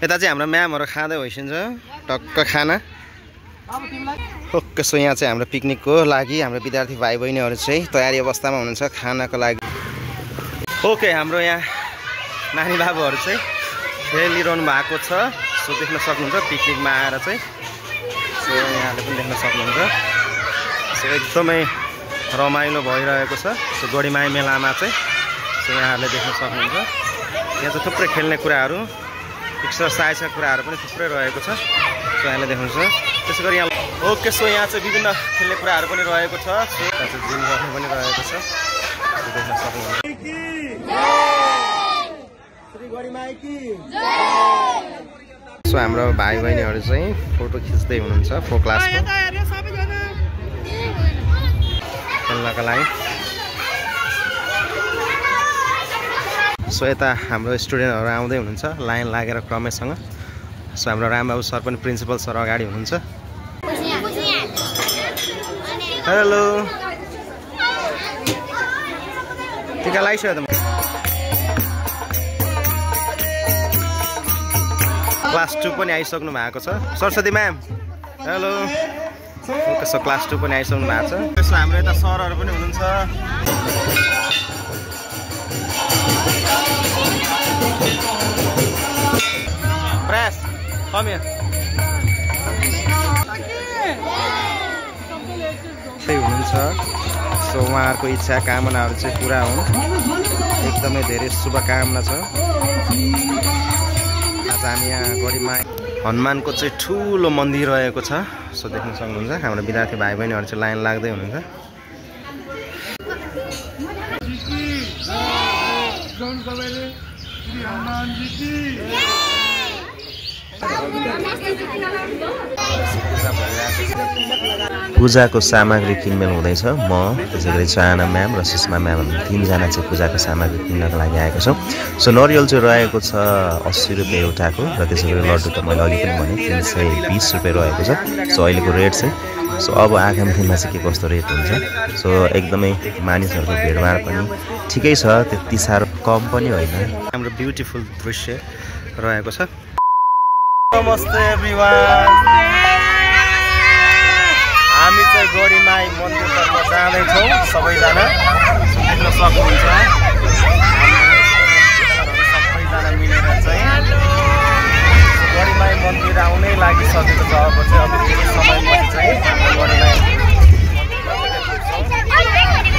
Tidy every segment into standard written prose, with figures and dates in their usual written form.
यता चाहिँ हाम्रो म्यामहरु खाँदै होइसिन्छ टक्क खाना। ओके सो यहाँ चाहिँ हाम्रो पिकनिकको लागि हाम्रो विद्यार्थी भाइ बहिनीहरु चाहिँ तयारी अवस्थामा हुनुहुन्छ खानाको लागि। ओके हाम्रो यहाँ नानी बाबुहरु चाहिँ खेलिरहनु भएको छ। सो देख्न सक्नुहुन्छ पिकनिकमा आएर चाहिँ सो यहाँले पनि देख्न सक्नुहुन्छ। सो एकदमै रमाइलो भइरहेको छ। सो गढीमाई मेलामा चाहिँ सो यहाँले देख्न सक्नुहुन्छ यहाँ चाहिँ थुप्रै खेल्ने कुराहरु एक्सरसाइजका कुराहरु पनि थुप्रै रहेको छ। सो यहाँले देख्नुहुन्छ। त्यसैगरी यहाँ ओके सो यहाँ चाहिँ विभिन्न खेल्ने कुराहरु पनि रहेको छ। सो यहाँ चाहिँ जिम गर्ने पनि रहेको छ। देख्न सक्नुहुन्छ। श्री गढीमाई की जय। सो हाम्रो भाइ बहिनीहरु चाहिँ फोटो खिच्दै हुनुहुन्छ फो क्लासको खेल्नका लागि। सो यता हाम्रो स्टुडेन्टहरु आउँदै हुनुहुन्छ लाइन लागेर क्रमैसँग। सो हाम्रो रामबाबु सर पनि प्रिन्सिपल सर अगाडि हुनुहुन्छ। हेलो टिका लगाइसक्यो त क्लास 2 पनि आइसक्नु भएको छ। Saraswati ma'am hello. Okay so class 2 पनि आइसक्नु भएको छ। त्यसो हाम्रो यता सरहरु पनि हुनुहुन्छ। Press come here. सही हुनुहुन्छ। सो उहाँहरुको इच्छा कामनाहरु चाहिँ पूरा हुन्। एकदमै धेरै शुभकामना छ। आज हामी यहाँ गढीमाई हनुमानको चाहिँ ठुलो मन्दिर रहेको छ। सो देख्न सक्नुहुन्छ हाम्रो विद्यार्थी भाइ बहिनीहरु चाहिँ लाइन लाग्दै हुनुहुन्छ। पूजाको सामग्री किनमेल हुँदैछ। म त्यसैगरी चाहना म्याम र सुषमा म्याम तीनजना चाहिँ पूजाको सामग्री किन्नको लागि आएको छौँ। सो नरियल चाहिँ रहेको छ 80 रुपियाँ एउटाको र त्यसैगरी लड्डु त मैले अघि पनि भने 320 रुपियाँ रहेको छ। सो अहिलेको रेट चाहिँ सो अब आगामी दिनमा चाहिँ के कस्तो रेट हुन्छ। सो एकदमै मानिसहरूको भिडभाड पनि ठिकै छ, त्यति साह्रो कम पनि होइन। हाम्रो ब्युटिफुल दृश्य रहेको छ। नमस्ते एभ्रिवान। हामी चाहिँ गढीमाई मन्दिरतर्फ जाँदैछौँ सबैजना। देख्न सक्नुहुन्छ सबैजना मिलेर चाहिँ गढीमाई मन्दिर आउनै लागिसकेको छ। अब चाहिँ अब केही समयपछि चाहिँ गढीमाई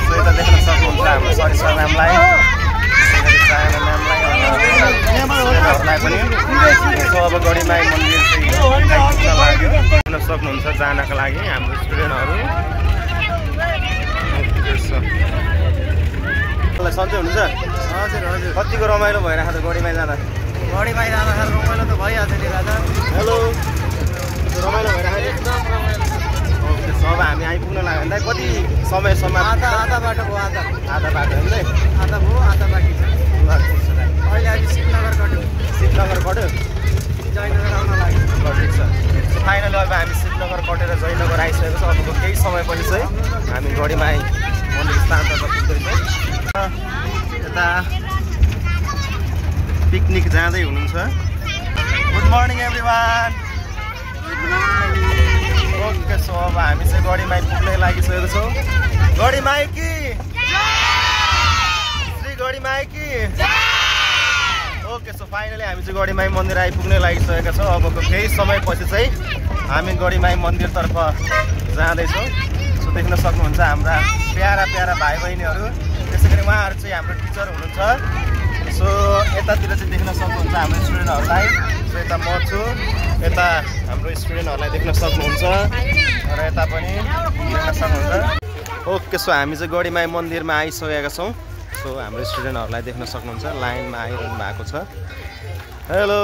सो यता देख्न सक्नुहुन्छ हाम्रो सरिता म्यामलाई, चाहना म्यामलाई पनि। सो अब गढीमाई मन्दिर चाहिँ लाग्यो देख्न सक्नुहुन्छ जानका लागि हाम्रो स्टुडेन्टहरु। सन्चै हुनुहुन्छ? हजुर हजुर। कतिको रमाइलो भइरहेको छ गढीमाई जाँदा? गढीमाई जाँदाखेरि रमाइलो त भइहाल्छ नि राजा। हेलो रमाइलो भइरहेको एकदम रमाइलो। ओके सो अब हामी आइपुग्न लाग्यो भने कति समयसम्म? आधा बाटो भयो। आधा बाटो होइन आधा भयो, आधा बाँकी छ। अहिले हामी शिवनगर कट्यो। शिवनगर कट्यो जयनगर आउन लाग्यो। ठिक छ। फाइनली अब हामी शिवनगर कटेर जयनगर आइसकेको छ। अबको केही समयपछि चाहिँ हामी गढीमाई मन्दिर स्थानतर्फ पुग्दैछौँ। यता पिकनिक जाँदै हुनुहुन्छ। Good morning everyone. Okay so अब हामी चाहिँ गढीमाई पुग्नै लागिसकेको छौँ। गढीमाई की श्री गढीमाई की। ओके सो फाइनली हामी चाहिँ गढीमाई मन्दिर आइपुग्नै लागिसकेका छौँ। अबको केही समयपछि चाहिँ हामी गढीमाई मन्दिरतर्फ जाँदैछौँ। सो देख्न सक्नुहुन्छ हाम्रा प्यारा प्यारा भाइ बहिनीहरू। त्यसैगरी उहाँहरू चाहिँ हाम्रो टिचर हुनुहुन्छ। सो यतातिर चाहिँ देख्न सक्नुहुन्छ हाम्रो स्टुडेन्टहरूलाई। सो यता म छु, यता हाम्रो स्टुडेन्टहरूलाई देख्न सक्नुहुन्छ र यता पनि देख्न सक्नुहुन्छ। ओके सो हामी चाहिँ गढीमाई मन्दिरमा आइसकेका छौँ। सो हाम्रो स्टुडेन्टहरूलाई देख्न सक्नुहुन्छ लाइनमा आइरहनु भएको छ। हेलो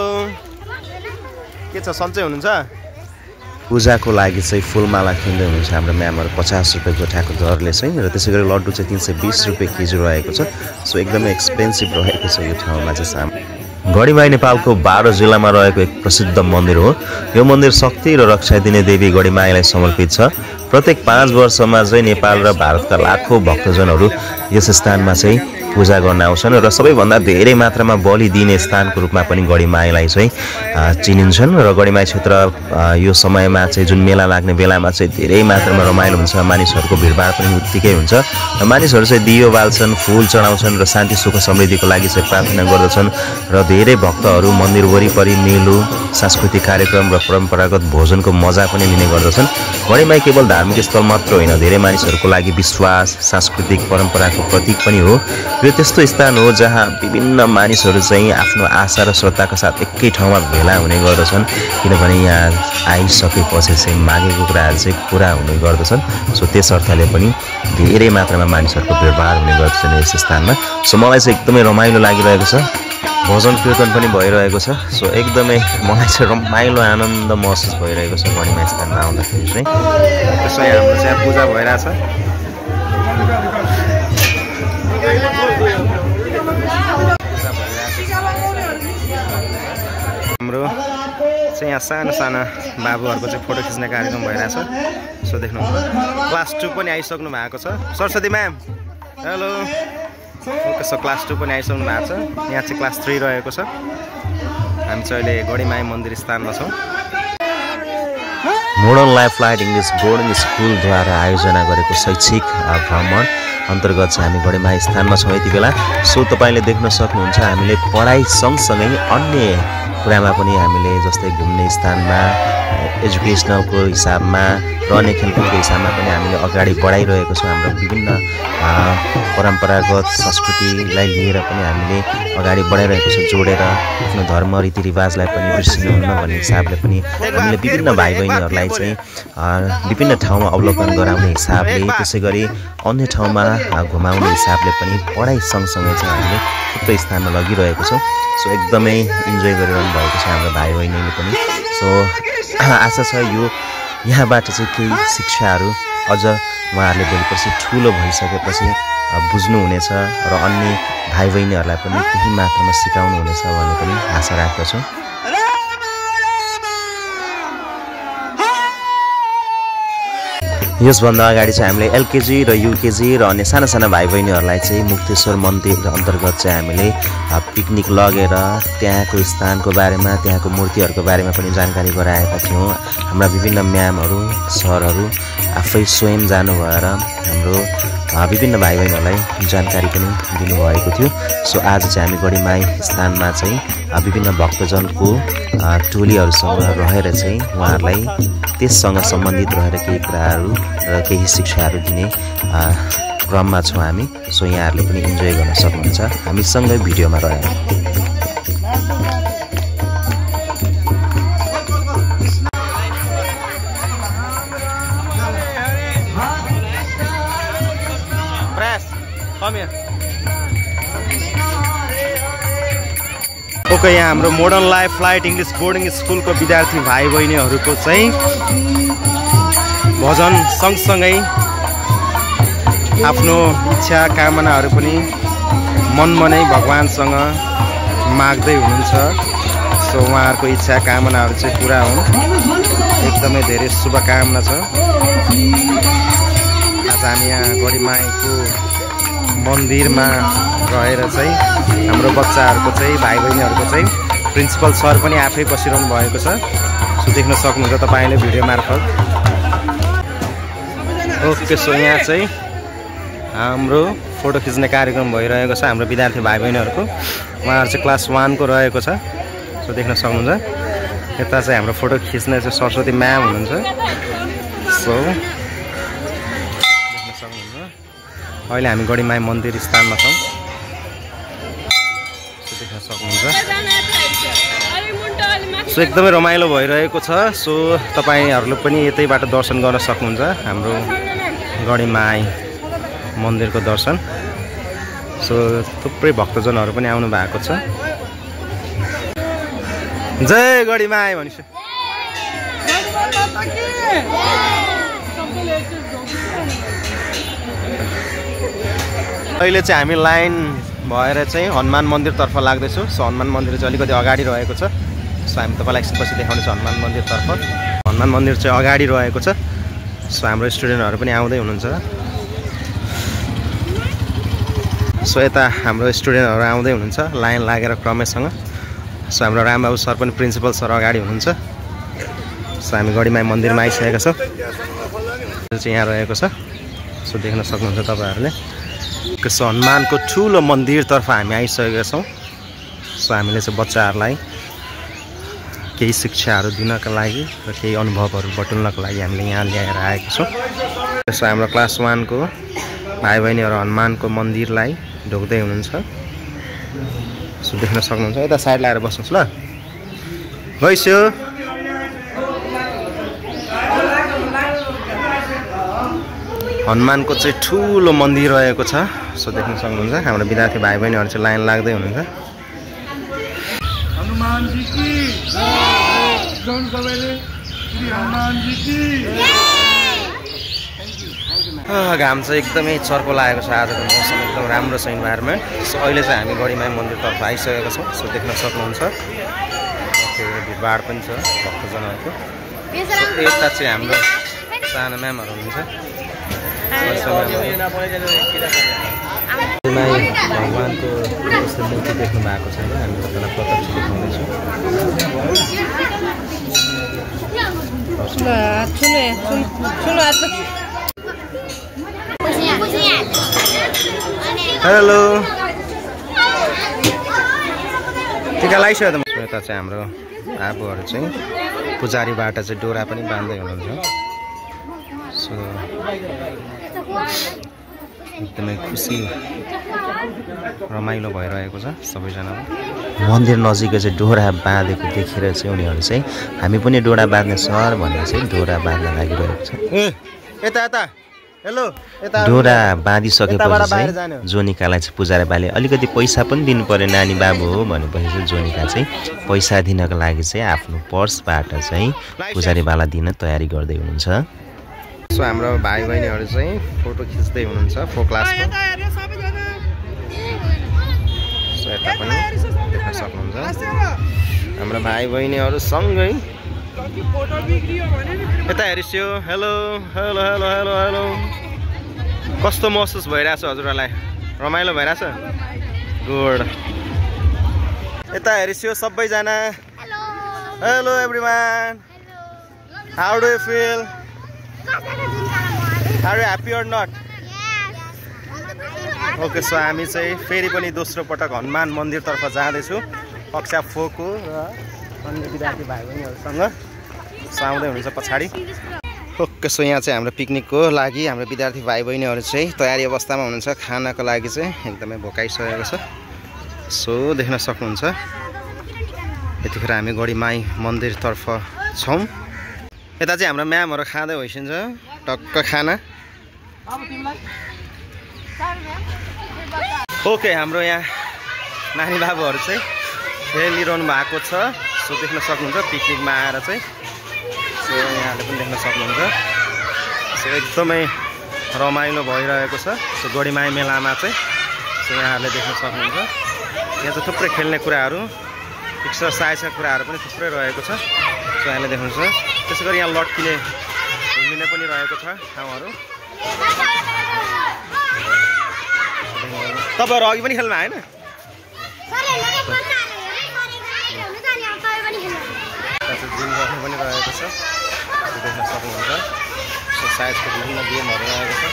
के छ सन्चै हुनुहुन्छ? पूजाको लागि चाहिँ फुलमाला किन्दै हुनुहुन्छ हाम्रो म्यामहरू 50 रुपियाँ गोठाको दरले चाहिँ, र त्यसै गरी लड्डु चाहिँ 320 रुपियाँ केजी रहेको छ। सो एकदमै एक्सपेन्सिभ रहेको छ यो ठाउँमा चाहिँ। गढीमाई नेपालको 12 जिल्लामा रहेको एक प्रसिद्ध मन्दिर हो। यो मन्दिर शक्ति र रक्षा दिने देवी गढीमाईलाई समर्पित छ। प्रत्येक 5 वर्षमा चाहिँ नेपाल र भारतका लाखौं भक्तजनहरू यस स्थानमा चाहिँ पूजा गर्न आउँछन् र सबैभन्दा धेरै मात्रामा बलि दिने स्थानको रूपमा पनि गढीमाईलाई चाहिँ चिनिन्छन् र गढीमाई क्षेत्र यो समयमा चाहिँ जुन मेला लाग्ने बेलामा चाहिँ धेरै मात्रामा रमाइलो हुन्छ। मानिसहरूको भिडभाड पनि उत्तिकै हुन्छ र मानिसहरू चाहिँ दियो बाल्छन्, फूल चढाउँछन् र शान्ति सुख समृद्धिको लागि चाहिँ प्रार्थना गर्दछन् र धेरै भक्तहरू मन्दिर वरिपरि मेलो, सांस्कृतिक कार्यक्रम र परम्परागत भोजनको मजा पनि लिने गर्दछन्। गढीमाई केवल धार्मिक स्थल मात्र होइन, धेरै मानिसहरूको लागि विश्वास, सांस्कृतिक परम्पराको प्रतीक पनि हो। यो त्यस्तो स्थान हो जहाँ विभिन्न मानिसहरू चाहिँ आफ्नो आशा र श्रद्धाका साथ एकै ठाउँमा भेला हुने गर्दछन्, किनभने यहाँ आइसकेपछि चाहिँ मागेको कुराहरू चाहिँ पुरा हुने गर्दछन्। सो त्यस अर्थले पनि धेरै मात्रामा मानिसहरूको भिडभाड हुने गर्दछन् यस स्थानमा। सो मलाई चाहिँ एकदमै रमाइलो लागिरहेको छ, भजन कीर्तन पनि भइरहेको छ। सो एकदमै मलाई चाहिँ रमाइलो आनन्द महसुस भइरहेको छ गढीमाई स्थानमा आउँदाखेरि चाहिँ। त्यसो हाम्रो चाहिँ पूजा भइरहेछ। हाम्रो चाहिँ यहाँ सानो साना बाबुहरूको चाहिँ फोटो खिच्ने कार्यक्रम भइरहेछ। सो देख्नुहुन्छ क्लास 2 पनि आइसक्नु भएको छ। Saraswati ma'am hello. Okay, so class 2 पनि आइसक्नु भएको छ। यहाँ चाहिँ क्लास 3 रहेको छ। हामी चाहिँ अहिले गढीमाई मन्दिर स्थानमा छौँ। Modern life flight English boarding स्कुलद्वारा आयोजना गरेको शैक्षिक भ्रमण अन्तर्गत चाहिँ हामी गढीमाई स्थानमा छौँ यति बेला। सो तपाईँले देख्न सक्नुहुन्छ हामीले पढाइ सँगसँगै अन्य कुरामा पनि हामीले जस्तै घुम्ने स्थानमा, एजुकेसनलको हिसाबमा र अन्य खेलकुदको हिसाबमा पनि हामीले अगाडि बढाइरहेको छौँ। हाम्रो विभिन्न परम्परागत संस्कृतिलाई लिएर पनि हामीले अगाडि बढाइरहेको छौँ, जोडेर आफ्नो धर्म रीतिरिवाजलाई पनि बिर्सिनुहुन्न भन्ने हिसाबले पनि हामीले विभिन्न भाइ बहिनीहरूलाई चाहिँ विभिन्न ठाउँमा अवलोकन गराउने हिसाबले, त्यसै गरी अन्य ठाउँमा घुमाउने हिसाबले पनि पढाइ सँगसँगै चाहिँ हामीले थुप्रै स्थानमा लगिरहेको छौँ। सो एकदमै इन्जोय गरिरहनु भएको छ हाम्रो भाइ बहिनीले पनि। सो आशा छ यो यहाँबाट चाहिँ केही शिक्षाहरू अझ उहाँहरूले भोलिपर्सि ठुलो भइसकेपछि बुझ्नुहुनेछ र अन्य भाइ बहिनीहरूलाई पनि त्यही मात्रामा सिकाउनुहुनेछ भन्ने पनि आशा राख्दछु। यसभन्दा अगाडि चाहिँ हामीले एलकेजी र युकेजी र अन्य साना साना भाइ बहिनीहरूलाई चाहिँ मुक्तेश्वर मन्दिर अन्तर्गत चाहिँ हामीले पिकनिक लगेर त्यहाँको स्थानको बारेमा, त्यहाँको मूर्तिहरूको बारेमा पनि जानकारी गराएका थियौँ। हाम्रा विभिन्न म्यामहरू, सरहरू आफै स्वयं जानु भएर हाम्रो विभिन्न भाइ बहिनीहरूलाई जानकारी पनि दिनुभएको थियो। सो आज चाहिँ हामी गढीमाई स्थानमा चाहिँ विभिन्न भक्तजनको टोलीहरूसँग रहेर चाहिँ उहाँहरूलाई त्यससँग सम्बन्धित रहेर केही कुराहरू र केही शिक्षाहरू दिने क्रममा छौँ हामी। सो यहाँहरूले पनि इन्जोय गर्न सक्नुहुन्छ हामीसँगै भिडियोमा रहेर। ओके, यहाँ हाम्रो modern life flight English boarding स्कुलको विद्यार्थी भाइ बहिनीहरूको चाहिँ भजन सँगसँगै आफ्नो इच्छा कामनाहरू पनि मनमा नै भगवानसँग माग्दै हुनुहुन्छ। सो उहाँहरूको इच्छा कामनाहरू चाहिँ पुरा हुन्, एकदमै धेरै शुभकामना छ। आज हामी यहाँ गढीमाईको मन्दिरमा रहेर चाहिँ हाम्रो बच्चाहरूको चाहिँ भाइ बहिनीहरूको चाहिँ प्रिन्सिपल सर पनि आफै बसिरहनु भएको छ। सो देख्न सक्नुहुन्छ तपाईँले भिडियो मार्फत। ओके, सो यहाँ चाहिँ हाम्रो फोटो खिच्ने कार्यक्रम भइरहेको छ हाम्रो विद्यार्थी भाइ बहिनीहरूको। उहाँहरू चाहिँ क्लास 1 को रहेको छ। सो देख्न सक्नुहुन्छ यता चाहिँ हाम्रो फोटो खिच्ने चाहिँ सरस्वती म्याम हुनुहुन्छ। सो देख्न सक्नुहुन्छ अहिले हामी गढीमाई मन्दिर स्थानमा छौँ। सो देख्न सक्नुहुन्छ सो एकदमै रमाइलो भइरहेको छ। सो तपाईँहरूले पनि यतैबाट दर्शन गर्न सक्नुहुन्छ हाम्रो गढीमाई मन्दिरको दर्शन। सो थुप्रै भक्तजनहरू पनि आउनु भएको छ। जय गढीमाई भनिसु। अहिले चाहिँ हामी लाइन भएर चाहिँ हनुमान मन्दिरतर्फ लाग्दैछौँ। सो हनुमान मन्दिर चाहिँ अलिकति अगाडि रहेको छ। सो हामी तपाईँलाई एकछिनपछि देखाउनेछौँ हनुमान मन्दिरतर्फ। हनुमान मन्दिर चाहिँ अगाडि रहेको छ। सो हाम्रो स्टुडेन्टहरू पनि आउँदै हुनुहुन्छ। सो यता हाम्रो स्टुडेन्टहरू आउँदै हुनुहुन्छ लाइन लागेर क्रमैसँग। सो हाम्रो रामबाबु सर पनि प्रिन्सिपल सर अगाडि हुनुहुन्छ। सो हामी गढीमाई मन्दिरमा आइसकेका छौँ। चाहिँ यहाँ रहेको छ। सो देख्न सक्नुहुन्छ तपाईँहरूले। सो हनुमानको ठुलो मन्दिरतर्फ हामी आइसकेका छौँ। सो हामीले चाहिँ बच्चाहरूलाई केही शिक्षाहरू दिनका लागि र केही अनुभवहरू बटुल्नको लागि हामीले यहाँ ल्याएर आएको छौँ। सो हाम्रो क्लास 1 को भाइ बहिनीहरू हनुमानको मन्दिरलाई ढोक्दै हुनुहुन्छ। सो देख्न सक्नुहुन्छ। यता साइड लगाएर बस्नुहोस् ल। गइस्यो हनुमानको चाहिँ ठुलो मन्दिर रहेको छ। सो देख्न सक्नुहुन्छ। हाम्रो विद्यार्थी भाइ बहिनीहरू चाहिँ लाइन लाग्दै हुनुहुन्छ। हनुमानजी की जय सबैले श्री हनुमानजी की घाम चाहिँ एकदमै चर्को लागेको छ। आजको मौसम एकदम राम्रो छ, इन्भाइरोमेन्ट। सो अहिले चाहिँ हामी गढीमाई मन्दिरतर्फ आइसकेका छौँ। सो देख्न सक्नुहुन्छ। भिडभाड पनि छ भक्तजनहरूको। यता चाहिँ हाम्रो सानो म्यामहरू हुनुहुन्छ। भगवानको मूर्ति देख्नु भएको छैन, हामी तपाईँलाई प्रत्यक्ष देखाउँदैछौँ। हेलो टिका लगाइसक्यो त। यता चाहिँ हाम्रो आफूहरू चाहिँ पुजारीबाट चाहिँ डोरा पनि बाँध्दै हुनुहुन्छ। सो एकदमै खुसी रमाइलो भइरहेको छ सबैजनालाई। मन्दिर नजिकै चाहिँ डोरा बाँधेको देखेर चाहिँ उनीहरू चाहिँ हामी पनि डोरा बाँध्ने सर भनेर चाहिँ डोरा बाँध्न लागिरहेको छ। यता यता हेलो डोरा बाँधिसकेपछि चाहिँ जोनिकालाई चाहिँ पुजारीबाले अलिकति पैसा पनि दिनु पर्यो नानी बाबु हो भनेपछि चाहिँ जोनिका चाहिँ पैसा दिनको लागि चाहिँ आफ्नो पर्सबाट चाहिँ पुजारीबाला दिन तयारी गर्दै हुनुहुन्छ। सो हाम्रो भाइ बहिनीहरू चाहिँ फोटो खिच्दै हुनुहुन्छ फोक क्लासको। सो यता पनि देख्न सक्नुहुन्छ हाम्रो भाइ बहिनीहरू सँगै। यता हेरिस्यो। Hello hello hello hello hello कस्तो महसुस भइरहेछ हजुरहरूलाई? रमाइलो भइरहेछ? गुड। यता हेरिस्यो सबैजना। Hello everyone, how do you feel? Are you happy or not? Okay. So हामी चाहिँ फेरि पनि दोस्रो पटक हनुमान मन्दिरतर्फ जाँदैछु कक्षा 4 को र अन्य विद्यार्थी भाइ बहिनीहरूसँग। सो आउँदै हुनुहुन्छ पछाडि। ओके। सो यहाँ चाहिँ हाम्रो पिकनिकको लागि हाम्रो विद्यार्थी भाइ बहिनीहरू चाहिँ तयारी अवस्थामा हुनुहुन्छ। खानाको लागि चाहिँ एकदमै भोकाइसकेको छ। सो देख्न सक्नुहुन्छ। यतिखेर हामी गढीमाई मन्दिरतर्फ छौँ। यता चाहिँ हाम्रो म्यामहरू खाँदै होइसिन्छ टक्क खाना। ओके। हाम्रो यहाँ नानी बाबुहरू चाहिँ खेलिरहनु भएको छ। सो देख्न सक्नुहुन्छ पिकनिकमा आएर चाहिँ। सो यहाँले पनि देख्न सक्नुहुन्छ। सो एकदमै रमाइलो भइरहेको छ। सो गढीमाई मेलामा चाहिँ। सो यहाँहरूले देख्न सक्नुहुन्छ यहाँ चाहिँ थुप्रै खेल्ने कुराहरू, एक्सर्साइजका कुराहरू पनि थुप्रै रहेको छ। सो यहाँले देख्नुहुन्छ। त्यसै गरी यहाँ लट्कीले घुमिने पनि रहेको छ ठाउँहरू। तपाईँहरू अघि पनि खेल्नु आएन? जिम गर्नु पनि रहेको छ। देख्न सक्नुहुन्छ। सो साइजको विभिन्न गेमहरू रहेको छ।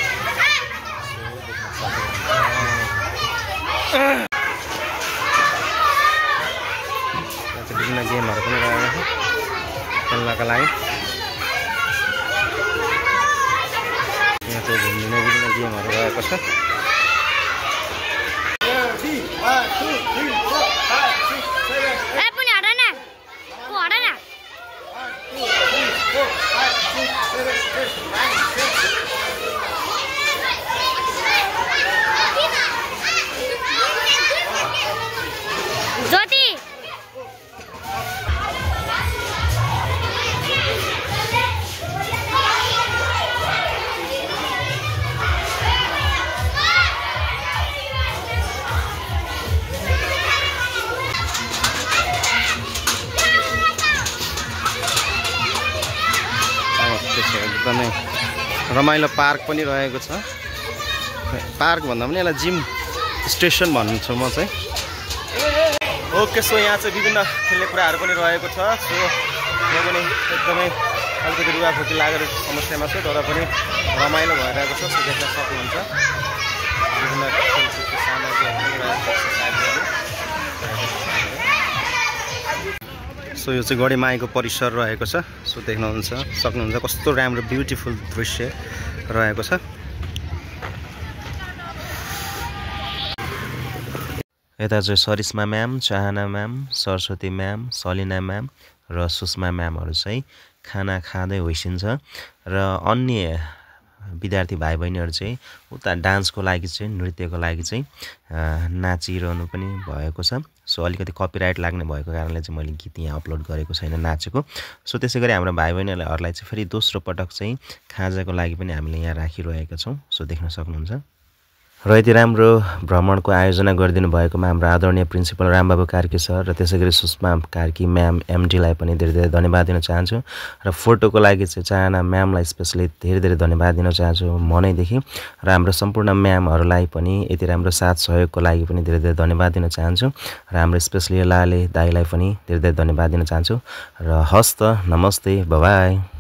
विभिन्न गेमहरू पनि रहेको छ खेल्नका लागि। यहाँ चाहिँ घुम्ने विभिन्न गेमहरू रहेको छ। एकदमै रमाइलो पार्क पनि रहेको छ। पार्क भन्दा पनि यसलाई जिम स्टेसन भन्छु म चाहिँ। ओके, सो यहाँ चाहिँ विभिन्न खेल्ने कुराहरू पनि रहेको छ। सो म पनि एकदमै अलिकति रुवाखोकी लागेर समस्यामा छु, तर पनि रमाइलो भइरहेको छ। सो देख्न सक्नुहुन्छ विभिन्न खेलकुदको सामग्रीहरू पनि रहेको छ। सो यो चाहिँ गढीमाईको परिसर रहेको छ। सो सक्नुहुन्छ कस्तो राम्रो ब्युटिफुल दृश्य रहेको छ। यता चाहिँ सरिस्मा म्याम, चाहना ma'am, Saraswati ma'am, Salina ma'am र सुषमा म्यामहरू चाहिँ खाना खाँदै होइसिन्छ र अन्य विद्यार्थी भाइ बहिनीहरू चाहिँ उता डान्सको लागि चाहिँ, नृत्यको लागि चाहिँ नाचिरहनु पनि भएको छ। सो अलिकति कपिराइट लाग्ने भएको कारणले चाहिँ मैले गीत यहाँ अपलोड गरेको छैन नाचेको। सो त्यसै गरी हाम्रो भाइ बहिनीहरूलाई चाहिँ फेरि दोस्रो पटक चाहिँ खाजाको लागि पनि हामीले यहाँ राखिरहेका छौँ। सो देख्न सक्नुहुन्छ। र यति राम्रो भ्रमणको आयोजना गरिदिनु भएकोमा हाम्रो आदरणीय प्रिन्सिपल रामबाबु कार्की सर र त्यसै गरी सुषमा कार्की म्याम एमडीलाई पनि धेरै धेरै धन्यवाद दिन चाहन्छु। र फोटोको लागि चाहिँ चाहना म्यामलाई स्पेसली धेरै धेरै धन्यवाद दिन चाहन्छु मनैदेखि। र हाम्रो सम्पूर्ण म्यामहरूलाई पनि यति राम्रो साथ सहयोगको लागि पनि धेरै धेरै धन्यवाद दिन चाहन्छु। र हाम्रो स्पेसली लाले दाईलाई पनि धेरै धेरै धन्यवाद दिन चाहन्छु। र हस्त नमस्ते, बाइ।